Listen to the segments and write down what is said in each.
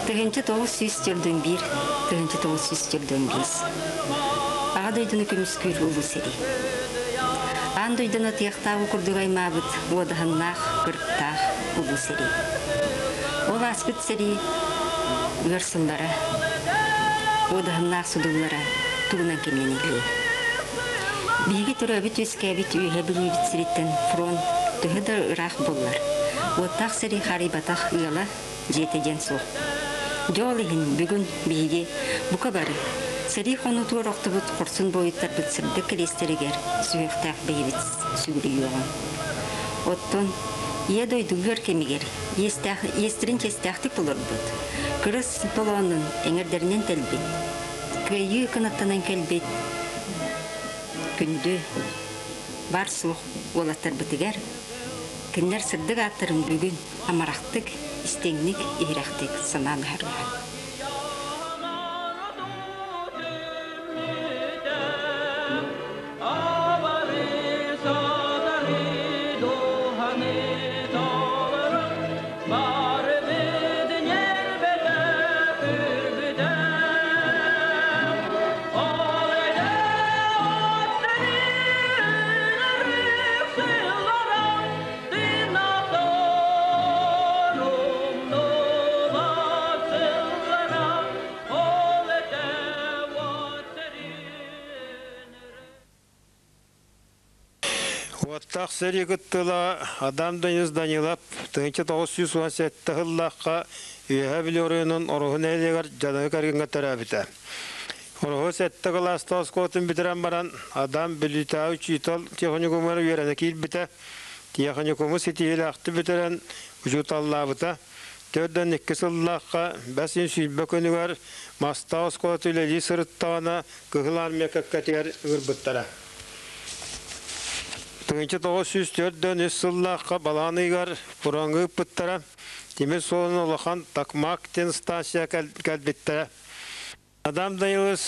1941, 1945. Аҕа дойдуну көмүскүүр улуу сэрии. Аан дойдуну атыйахтааҕы курдук аймаабыт уодаһыннаах, кырыктаах улуу сэрии. Ол ааспыт сэрии ыар сыллара, уодаһыннаах судуллара тугунан кэмнэниллиэй? Биһиги төрөөбүт-үөскээбит Үөһээ Бүлүүбүт сириттэн фронт төһө да ыраах буоллар, уоттаах сэрии харыйбатах ыала дьиэтэ диэн суох. Дьэ ол иһин бүгүн биһиги бука бары сэрии хонуутугар охтубут хорсун буойуттарбыт сырдык кэлиэстэригэр сүһүөхтээх бэйэбит сүгүрүйүөҕүҥ. Оттон Ийэ дойду ыар кэмигэр иэстээх, иэстэрин чиэстээхтик толорбут, кырыс толоонун эҥэрдэринэн тэлбит, кыайыы кынаттанан кэлбит күндү бар-суох уолаттарбытыгар кинилэр сырдык ааттарын бүгүн амарахтык, истиҥник, иһирэхтик санаан аһарыаҕа. Уоттаах сэрии кыттыыла Адам Денис Данилов 1917 сыллаахха Үөһээ Бүлүү оройуонун Ороһу нэһилиэгэр Дьадаҥы кэргэҥҥэ төрөөбүтэ. Ороһу сэттэ кылаастаах оскуолатын бүтэрэн баран, Адам Бүлүүтээҕи учуутал техникумугар үөрэнэ киирбитэ. Техникуму ситиһиилээхтик бүтэрэн учууталлаабыта. 42 сыллаахха бэс ыйын 20 күнүгэр Мастаах оскуолата үлэлии сырыттаҕына Кыһыл Армия кэккэтигэр ыҥырбыттара. 1943 сыллаахха балаҕан ыйыгар фроҥҥа ыыппыттара. Тимир суолун улахан Токмак диэн станция кэлбиттэрэ. Адам Данилович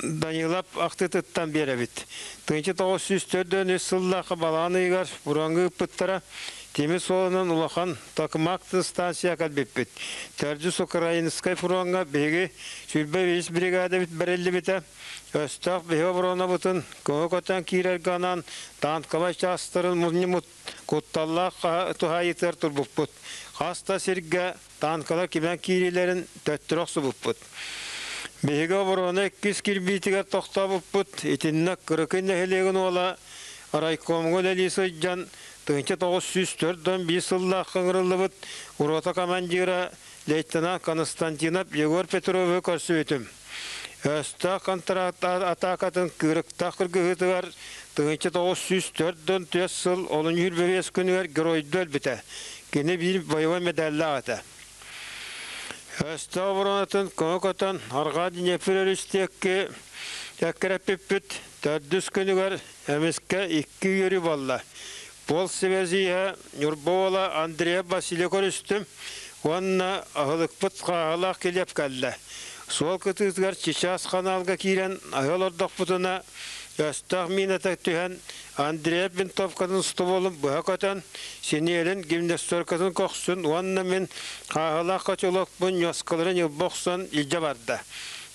Данилов ахтыытыттан биэрэбит. 1943 сыллаахха балаҕан ыйыгар фроҥҥа ыыппыттара. Тимир суолунан улахан Токмак станция кэлбиппит. Төрдүс Украинскай фроҥҥа биһиги 25 бригадабыт бэриллибитэ. Өстөөх биһи оборонабытын көҥө көтөн киирэргэ анаан танковай чаастарын мунньумут кутталлаах туһаайыытыгар турбуппут. Хас да сиргэ танкалар кимэн киириилэрин төттөрү охсубуппут. Биһиги оборона иккис кирбиитигэр тохтообуппут. Итиннэ Кырыкый нэһилиэгин уола райкомҥа үлэлии сылдьан 1904 сыллаахха ыҥырыллыбыт рота командира лейтенант Константинов Егор Петровы көрсүбүтүм. Өстөөх контракт атаакатын кыырыктаах кыргыһыытыгар 1904 сыл олунньу 25 күнүгэр геройдуу өлбүтэ. Кини биир боевой медаллаах этэ. Өстөөх оборонатын көҥө көтөн арҕаа Днепр өрүс диэки эккирэппиппит. Төрдүс күнүгэр эмискэ икки үөрүү буолла. Пол связиһа Ньурба уола Андреев Василий көрүстүм уонна аһылыкпыт хааһылаах килиэп кэллэ. Суол кытыытыгар чычаас ханаалга киирэн аһыы олордохпутуна, өстөөх миинэтэ түһэн Андреев винтовкатын стволун быһа көтөн, синиэлин гимнастеркатын көхсүн уонна мин хааһылаах котелокпун ньуоскаларын ньылба охсон илдьэ барда.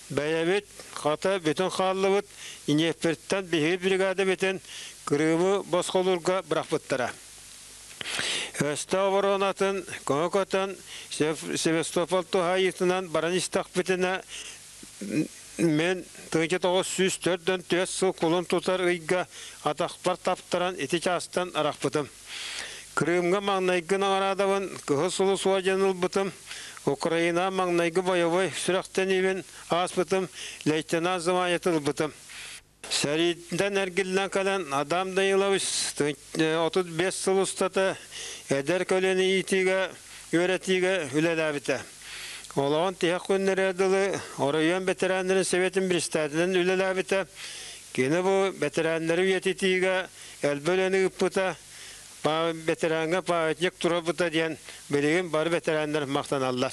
Бэйэбит, хата, бүтүн хааллыбыт, Днепртэн биһиги бригадабытын Крымы босхолуурга бырахпыттара. Өстөөх оборонатын көҥө көтөн Севастополь туһаайыытынан баран истэхпитинэ мен 1904 сыл кулун тутар ыйга атахпар таптаран ити чаастан арахпытым. Крымга маҥнайгы наҕараадабын Кыһыл Сулус уордьан ылбытым, Украина маҥнайгы бойобуой сүрэхтэниибин ааспытым, лейтенант званиетын ылбытым. Сэрииттэн эргиллэн кэлэн Адам Данилович 35 сыл устата эдэр көлүөнэ иитиигэ, үөрэтиигэ үлэлээбитэ. Олоҕун тиһэх күннэригэр дылы оройуон бэтэрээннэрин Советын председателинэн үлэлээбитэ. Кини бу бэтэрээннэри үйэтитиигэ элбэх үлэни ыыппыта, бэтэрээнҥэ памятник турарбыта диэн билигин бары бэтэрээннэр махтаналлар.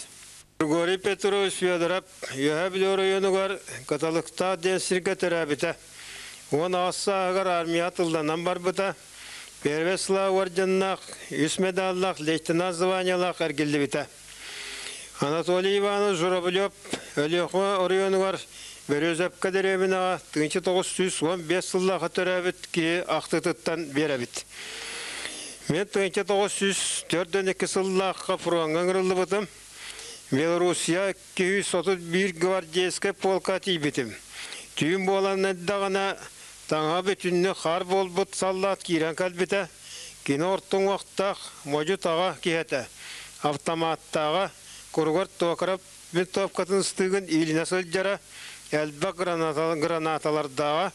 Григорий Петрович Федоров Үөһээ Бүлүү оройуонугар Кыталыктаах диэн сиргэ төрөөбүтэ. 18 сааһыгар армияҕа тылланан барбыта. Первый слава орденнаах, үс медаллаах, лейтенант званиелаах эргиллибитэ. Анатолий Иванович Журавлев Өлүөхүмэ оройуонугар Березовка дэриэбинэҕэ 1915 сыллаахха төрөөбүт киһи ахтыытыттан биэрэбит. Мен 1942 сыллаахха фроҥҥа ыҥырыллыбытым. Белоруссия 231 гвардейскай полка тиийбитим. Түүн буолан эрдэҕинэ таҥаһа бүтүннүү хаар буолбут саллаат киирэн кэлбитэ. Кини орто уҥуохтаах, модьу-таҕа киһи этэ. Автоматтааҕа, куругар туокарап винтовкатын ыстыыгын иилинэ сылдьара, элбэх гранаталардааҕа,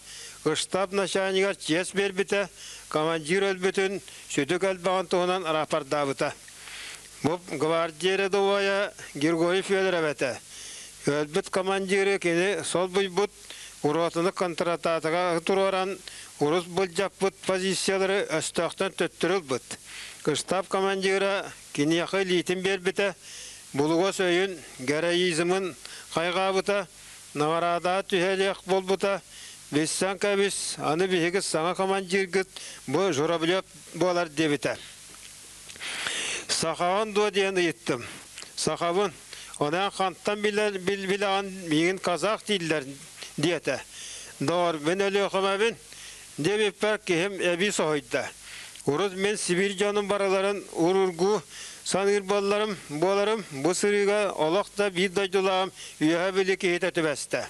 штаб начальнигар чиэс биэрбитэ, командир өлбүтүн, сүтүк элбэҕин туһунан рапордаабыта. Бу гвардия рядовойа Григорий Федоров этэ. Өлбүт командиры кини солбуйбут, уруотуну контратаатаға туруоран, урус былдьаппыт позициялары өстөөхтөн төттөрү ылбыт. Штаб командира киниэхэ илиитин биэрбитэ, булугас өйүн, героизмын хайҕаабыта, наҕараадаҕа түһэлиэх буолбута, билсэн кэбис, аны биһиги саҥа командиргыт бу Журавлев буолар диэбитэ. Сахаҕын дуо диэн ыйыттым. Сахабын. Онон хантан билэҕин миигин казах дииллэр диэтэ. Доҕор, мин Өлүөхүмэбин диэбиппэр киһим эбии соһуйда. Урут мин Сибиир дьонун барыларын уруургуу саныыр буолларым, буоларым бу сырыыга олох да биир дойдулааҕым үөһэ били киһитэ түбэстэ.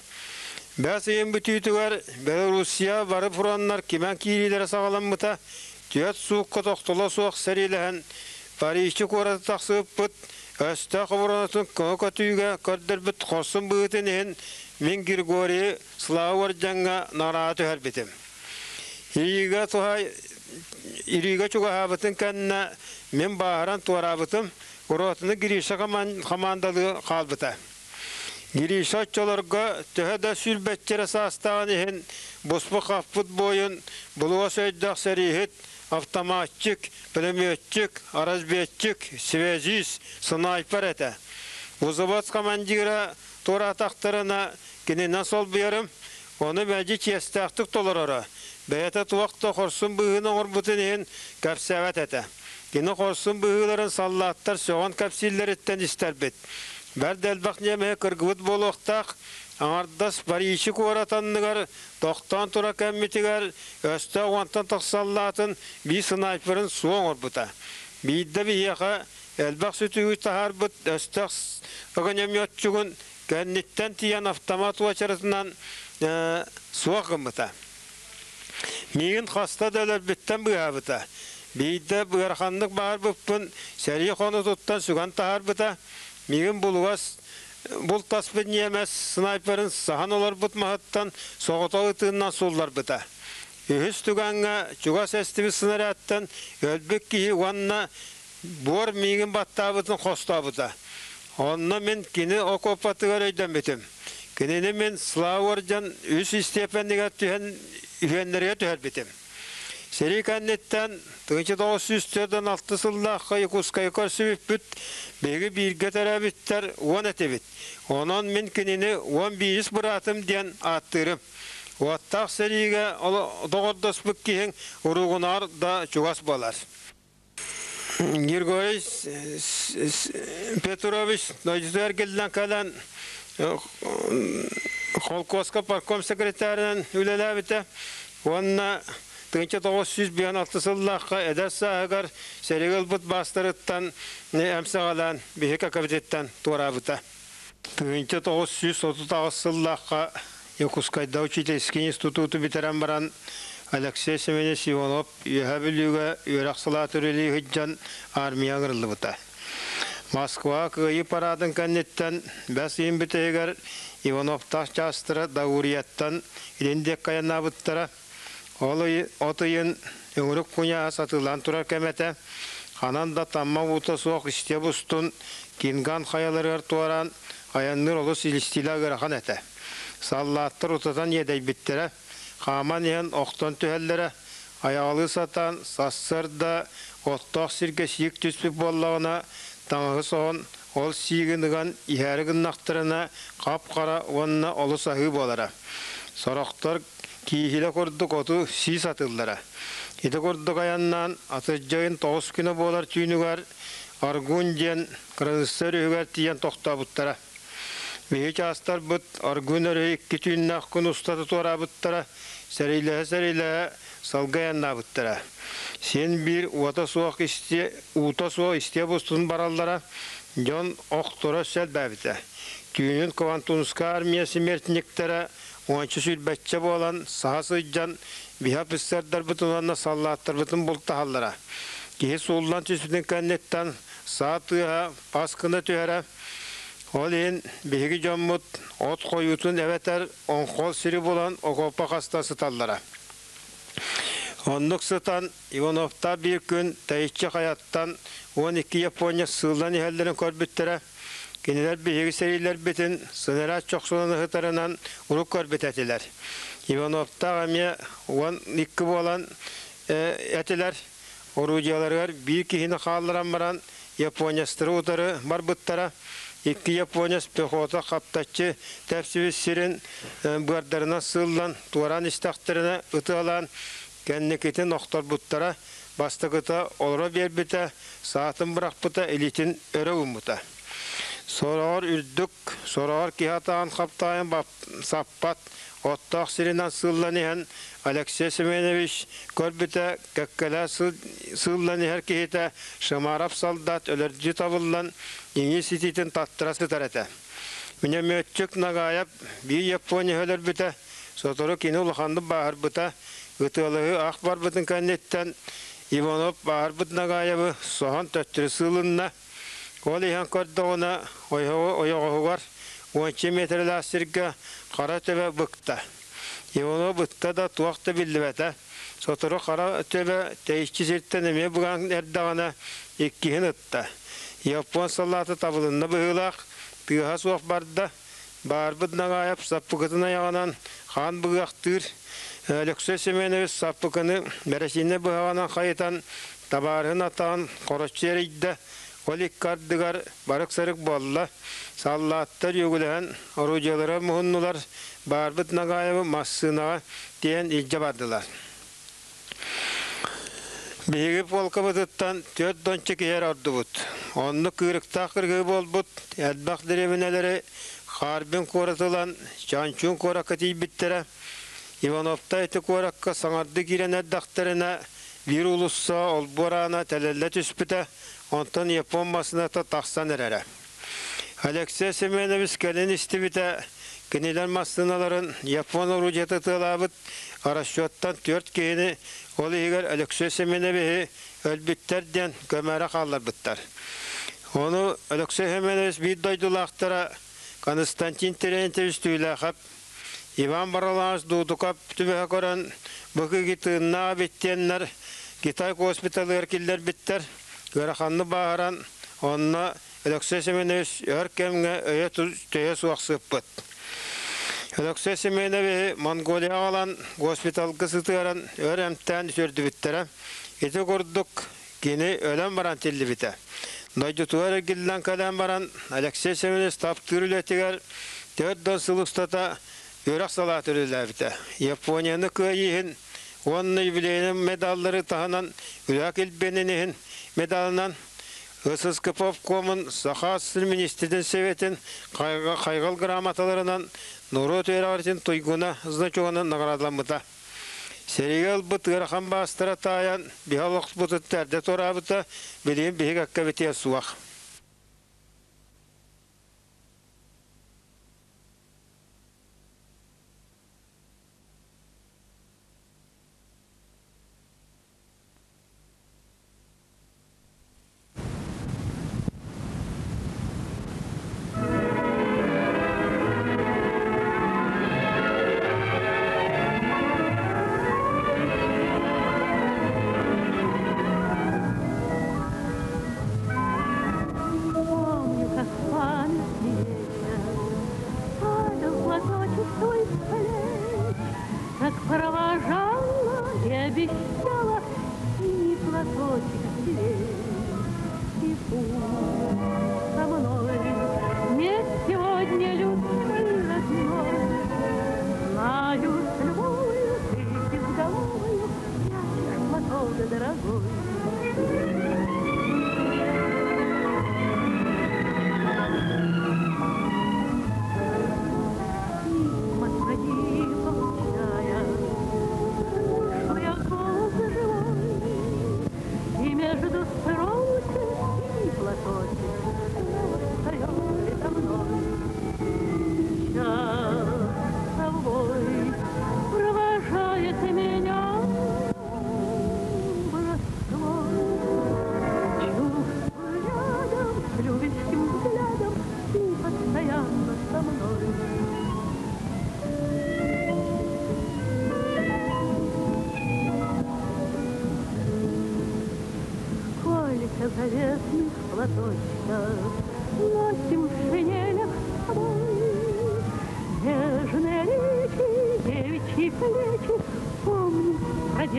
Бэс ыйын бүтүүтүгэр Белоруссия бары фроннар кимэн киириилэрэ саҕаламмыта. Түөрт суукка тохтоло суох сэриилэһэн Парижчы куораты тахсыбыппыт, өстөөх оборонатын көҥө көтүүгэ көрдөрбүт хорсун быһыытын иһин мин Григорийы Слава уордьаҥҥа наҕараада түһэрбитим. Ириигэ туһай Ириигэ чугаһаабытын кэннэ мин бааһыран туораабытым, ротаны Гриша хамаандалыы хаалбыта. Гриша оччолорго төһө да сүүрбэччэ эрэ саастааҕын иһин буспут-хаппыт буойун, булугас өйдөөх сэрииһит, автоматчик, пулеметчик, разведчик, связист, снайпер этэ. Взвод командира туораатахтарына кининэн солбуйарым, ону мэлдьи чиэстээхтик толороро. Бэйэтэ туох да хорсун быһыыны оҥорбутун иһин кэпсээбэт этэ. Кини хорсун быһыыларын саллааттар сөҕөн кэпсииллэриттэн истэрбит. Бэрт элбэх ньиэмэһи кыргыбыт буолуохтаах, аҥардас Парижы куорат анныгар тохтоон тура кэммитигэр өстөөх уонтан тахсаллаатын биир снайперын суох оҥорбута. Биирдэ биһиэхэ элбэх сүтүгү таһаарбыт өстөөх огнеметчугун кэнниттэн тиийэн автомат уочаратынан суох гыммыта. Миигин хаста да өлөрбүттэн быыһаабыта. Биирдэ ыараханнык баҕарбыппын сэрии хонутуттан сүгэн таһаарбыта. Миигин булугас бултаспыт ньиэмэс снайперын саһан олорбут маһыттан соҕотох ытыыннан суулларбыта. Үһүс түгэҥҥэ чугас эстибит снарядтан өлбүт киһи уонна буор миигин баттаабытын хостообута. Онно мин кини окуопатыгар өйдөммүтүм. Кинини мин Слава уордьан үс истиэпэнигэр түһэн үһүөннэригэр түһэрбитим. Сэрии кэнниттэн 1946 сыллаахха Якутскайга көрсүбүппүт, биһиги бииргэ төрөөбүттэр уон этибит. Онон мин кинини уон биирис быраатым диэн ааттыырым. Уоттаах сэриигэ доҕордоспут киһиҥ уругунаар да чугас буолар. Григорий Петрович дойдутугар кэллэн кэлэн холкуоска партком секретарынан үлэлээбитэ уонна 1956 сыллаахха эдэр сааһыгар сэриигэ ылбыт баастарыттан эмсэҕэлээн биһиги кабинеттан туораабыта. 1938 сыллаахха Якутскайда учительский институту бүтэрэн баран Алексей Семенович Иванов Үөһээ Бүлүүгэ үөрэх салаата үлэлии сылдьан армия ыҥырыллыбыта. Москва Кыайыы параадын кэнниттэн бэс ыйын бүтэһигэр Ивановтаах чаастара Даурияттан илин диэки айаннаабыттара. Ол от ыйын өҥүрүк куйааһа сатыылаан турар кэмэ этэ. Ханан да тамма уута суох истиэп устун Кинган хайаларыгар туораан айанныыр олус илистиилээх ыарахан этэ. Саллааттар утатан иэдэйбиттэрэ, хааман иһэн охтон түһэллэрэ, айаҕалыы сатаан сарсыарда оттоох сиргэ сиик түспүт буоллаҕына, таҥаһы соһон, ол сиигин ыган иһээри гыннахтарына хап-хара уонна олус аһыы буолара. Сорохтор кииһилэ курдук оту сии сатыыллара. Ити курдук айаннаан атырдьах ыйын тоҕус күнэ буолар түүнүгэр Аргун диэн кыраныысса өрүһүгэр тиийэн тохтообуттара. Биһи чаастарбыт Аргун өрүһү икки түүннээх күн устата туораабыттара, сэриилэһэ-сэриилэһэ салгыы айаннаабыттара. Син биир уота суох истиэ, уута суох истиэ бустун бараллара, дьон охторо сэлбээбитэ. Түүнүн Квантунская армия смертниктэрэ уонча сүүрбэччэ буолан саһа сылдьан биһи офицердарбытын уонна саллааттарбытын бултаһаллара. Киһи сууллан түспүтүн кэнниттэн саа тыаһа пас гына түһэрэ. Ол иһин биһиги дьоммут от хойуутун эбэтэр оҥхол сири булан окуопа хаста сыталлара. Оннук сытан Ивановтаах биир күн тэйиччи хайаттан 12 Япония сыыллан иһэллэрин көрбүттэрэ. Кинилэр биһиги сэриилэрбитин сыныраат чохсунан ыһытарынан урук көрбүт этилэр. Ивановтаах эмиэ 12 буолан этилэр. Орудияларыгар биир киһини хаалларан баран японецтары утары барбыттара. Икки японец пехота хаптаччы тэпсибит сирин быардарынан сыыллан туораан истэхтэринэ ытыалаан кэнникитин охторбуттара. Бастакыта олоро биэрбитэ, саатын бырахпыта, илиитин өрө ууммута. Сороҕор үрдүк, сороҕор киһи атаҕын хаптаайан саппат, оттоох сиринэн сыыллан иһэн Алексей Семенович көрбүтэ, кэккэлээ сыыллан иһэр киһитэ Шамаров солдат өлөрдүү табыллан, иҥии ситиитин таттара сытар этэ. Минометчик Нагаев биир Япония өлөрбүтэ, сотору кини улаханнык бааһырбыта, ытыалаһыы ах барбытын кэнниттэн Иванов бааһырбыт Нагаевы соһон төттөрү сыылынна. Ол иһэн көрдөҕүнэ, ойоҕоһугар уонча миэтэрэлээх сиргэ хара төбө быкта. Иванов бытта да туох да биллибэтэ. Сотору хара төбө тэйиччи сиртэн эмиэ быган эрдэҕинэ иккиһин ытта. Япон саллаата табылынна быһыылаах, тыаһа суох барда. Баарбыт Нагаев саппыкытын айаҕынан хаан быгыахтыыр. Алексей Семенович саппыкыны бэрэсиинэ быһаҕынан хайытан, табаарыһын атаҕын хороччу эрийдэ. Ол икки ардыгар барык-сарык буолла. Саллааттар үөгүлэһэн орудиелара муһуннулар, баарбыт Нагаевы массыынаҕа тиэйэн илдьэ бардылар. Биһиги полкабытыттан түөрт донча киһи эрэ ордубут. Оннук кыырыктаах кыргыы буолбут, элбэх дэриэбинэлэри Харбин куорат ылан Чанчун куоракка тиийбиттэрэ. Ивановтар ити куоракка саҥардыы киирэн эрдэхтэринэ биир уулусса олбуор аана тэлэллэ түспүтэ, онтон япон массыыната тахсан эрэрэ. Алексей Семенович кэлин истибитэ, кинилэр массыыналарын япон орудиета тыалаабыт расчеттан түөрт киһини, ол иһигэр Алексей Семеновиһы өлбүттэр диэн көмөрө хаалларбыттар. Ону Алексей Семенович биир дойдулаахтара Константин Терентьевич Түүлээхэп, Иван Баралаевич Дуудукап түбэһэ көрөн, бу киһи тыыннаах эбит диэннэр Китай госпиталыгар киллэрбиттэр. Ыараханнык бааһыран, онно Алексей Семенович өр кэмҥэ өйө-төйө суох сыппыт. Алексей Семеновиһы Монголияҕа аҕалан госпиталга сытыаран өр эмтээн үтүөрдүбүттэрэ. Ити курдук кини өлөн баран тиллибитэ. Дойдутугар эргиллэн кэлэн баран Алексей Семенович таптыыр үлэтигэр төрт да сыл устата үөрэх салаата үлэлээбитэ. Японияны кыайыы иһин уонна юбилейнай медаллары таһынан Үлэ килбиэнин иһин медалынан ССКП обкомун Саха СССР министрин Советин хайҕал грамоталарынан норуот үөрэҕиритин туйгуна значогунан наградаламмыта. Сэриигэ ылбыт ыарахан баастара таайан, биһи олохпутун эрдэ туораабыта, билигин биһиги акка суох.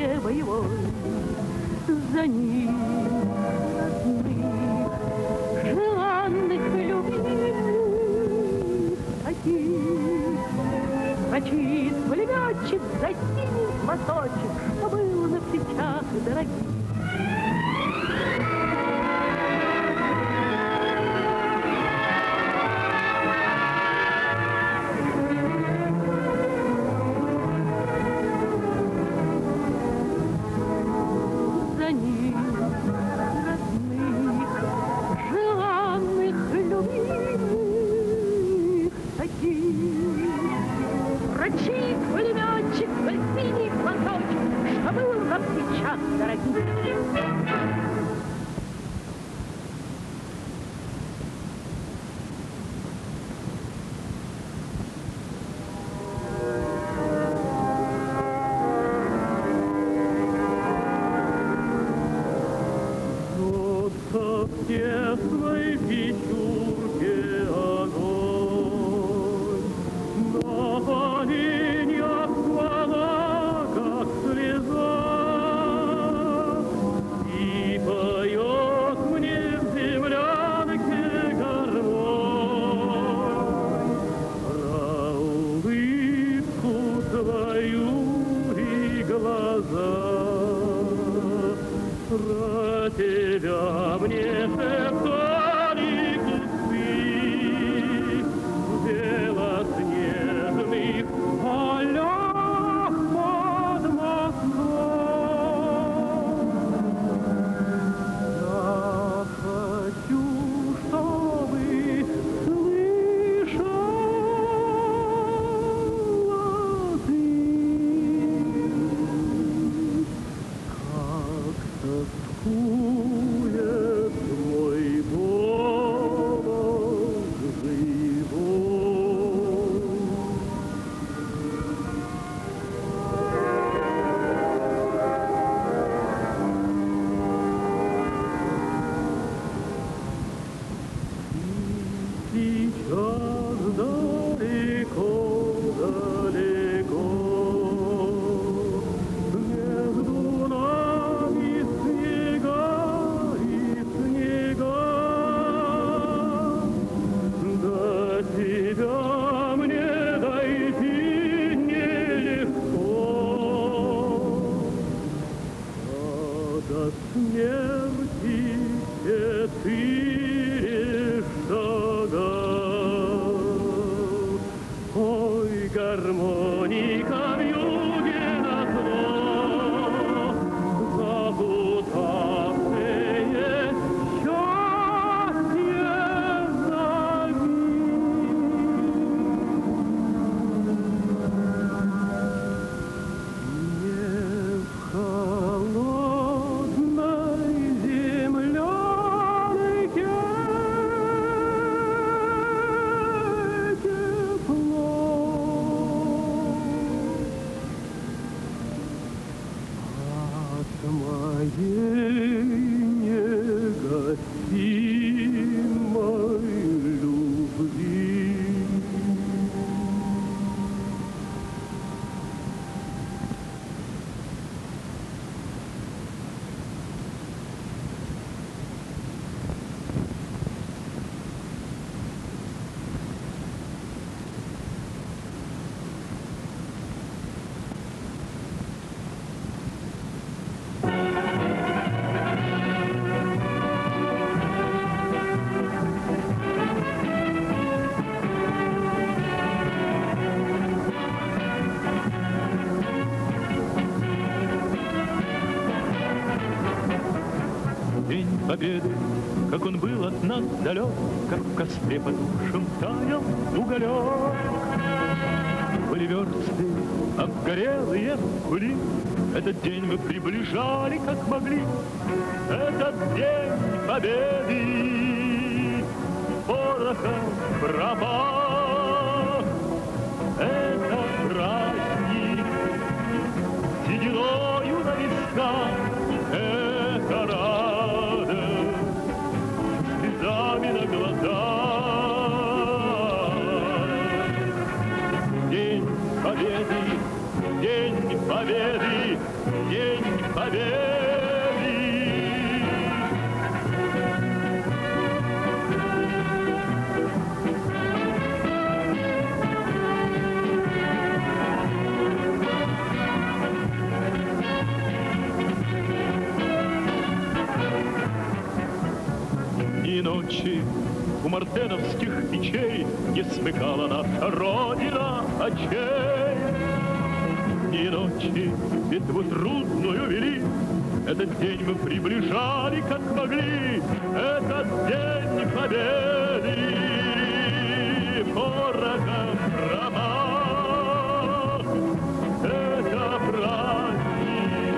землянке боевой. За них, родных, желанных, любимых, таких. Рычит пулеметчик за синий платочек, что был на плечах дорогих. За них, родных, желанных, любимых, таких. Рычит пулеметчик за синий платочек, что был на плечах дорогих. Жжется в тесной печурке огонь, На поленьях смола, как слеза, И поет мне в землянке гармонь Про улыбку твою и глаза. Про тебя мне шептали кусты в белоснежных полях под Москвой. Я хочу, чтобы слышала ты, как тоскует мой голос живой. И сейчас далеко, далеко, между нами снега и снега. До тебя мне дойти нелегко, а до смерти 4 шага. Ой, гармоника вьюге назло, заплутавшее счастье зови. Мне в холодной землянке тепло. От моей негасимой любви. День Победы, как он был от нас далек, как в костре потухшем таял уголек. Были версты, обгорелые в пыли, этот день мы приближали, как могли. Этот день Победы порохом пропах. Это праздник сединою на висках, это радость слезами на глазах. День Победы, День Победы, День Победы! Дни и ночи у мартеновских печей Не смыкала наша Родина очей. Дни и ночи битву трудную вели, Этот день мы приближали, как могли, Этот день победы порохом пропах. Это праздник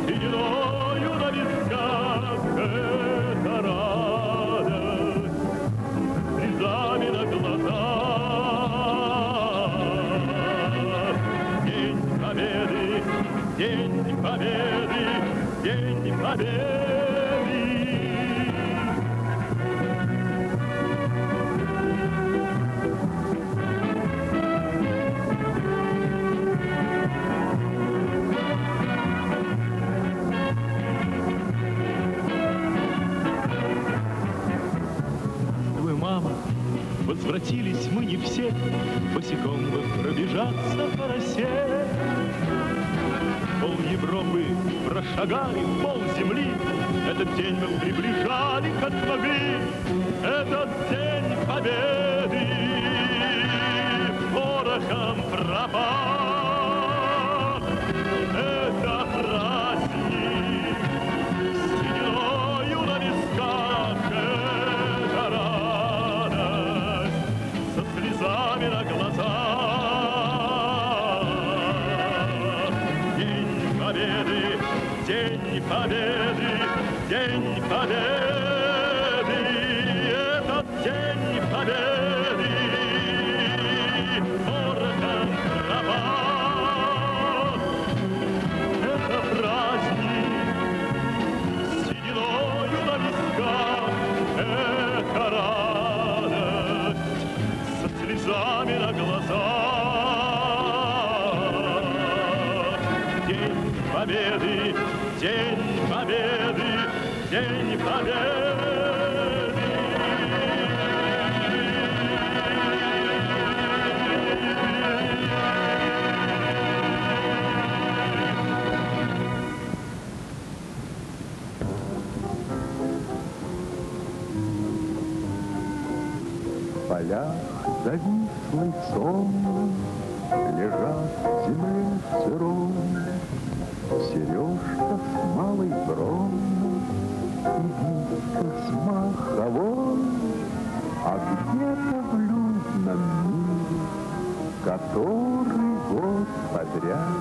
сединою на висках, это радость слезами на глазах. День Победы, День Победы, День Победы! Здравствуй, мама, возвратились мы не все, Босиком бы пробежаться по росе. Пол Европы прошагали, пол земли, Этот день мы приближали, как могли, Этот день победы порохом пропах. Это праздник сединою на висках, это радость со слезами на глазах. День Победы, День Победы, День Победы, этот День Победы порохом пропах. Это праздник сединою на висках, это радость со слезами на глазах. День Победы, День Победы, День Победы! В полях завислый сон Лежат в земле сырой Сережка с Малой Бронной И Витька с Маховой. А где-то в людном мире Который год подряд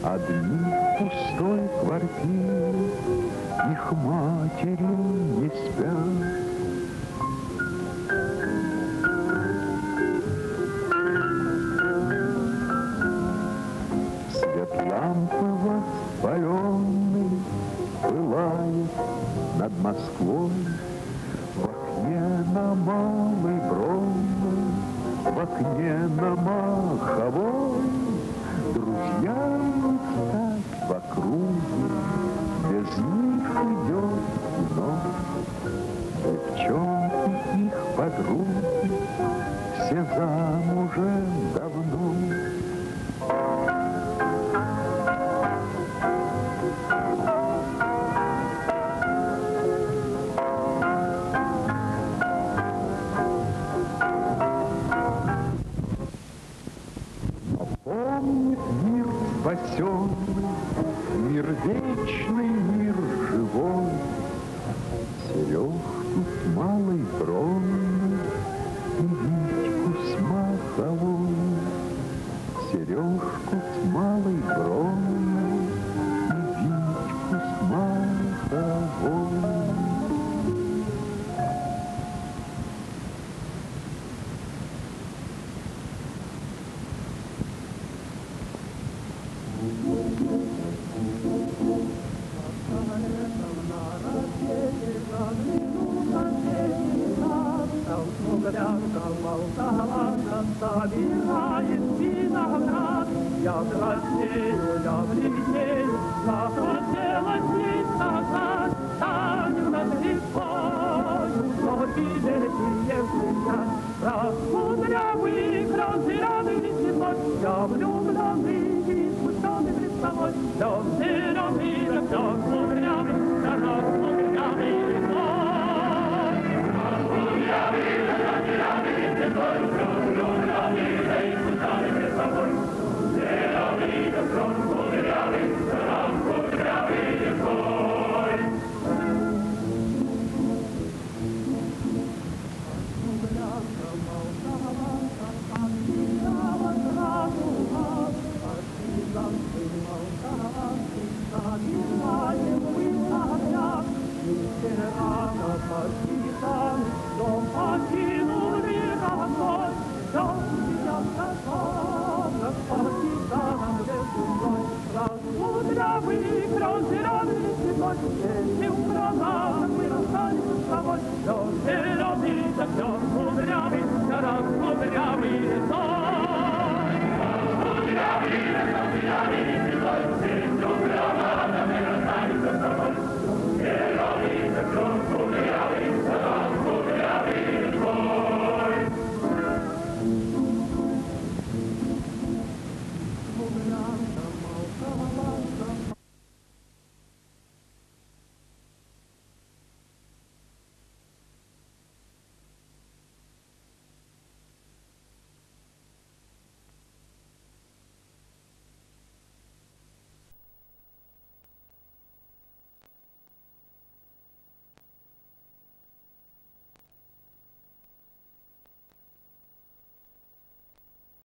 Одни в пустой квартире Их матери не спят. Свет лампы воспаленный Пылает над Москвой. В окне на Малой Бронной, В окне на Маховой Друзьям не встать в округе, Без них идет кино. Девчонки их подруги Все замужем давно. Но помнит мир спасенный, Мир вечный, мир живой, Сережку с Малой Бронной И Витьку с Маховой. Сережку с Малой Бронной И Витьку с Маховой. Собирает виноград. Я краснею, я бледнею, захотелось ей сказать, станем над рекою, но меня. Раскудрявый, разряды седой, я влюбленный и смущенный пред тобой. Лен зеленый, да клен кудрявый, да раскудрявый седой. Раскудрявый, да разряды седой, влюбленный, да и смущенный пред тобой. Зеленый, да клен кудрявый, да раскудрявый седой.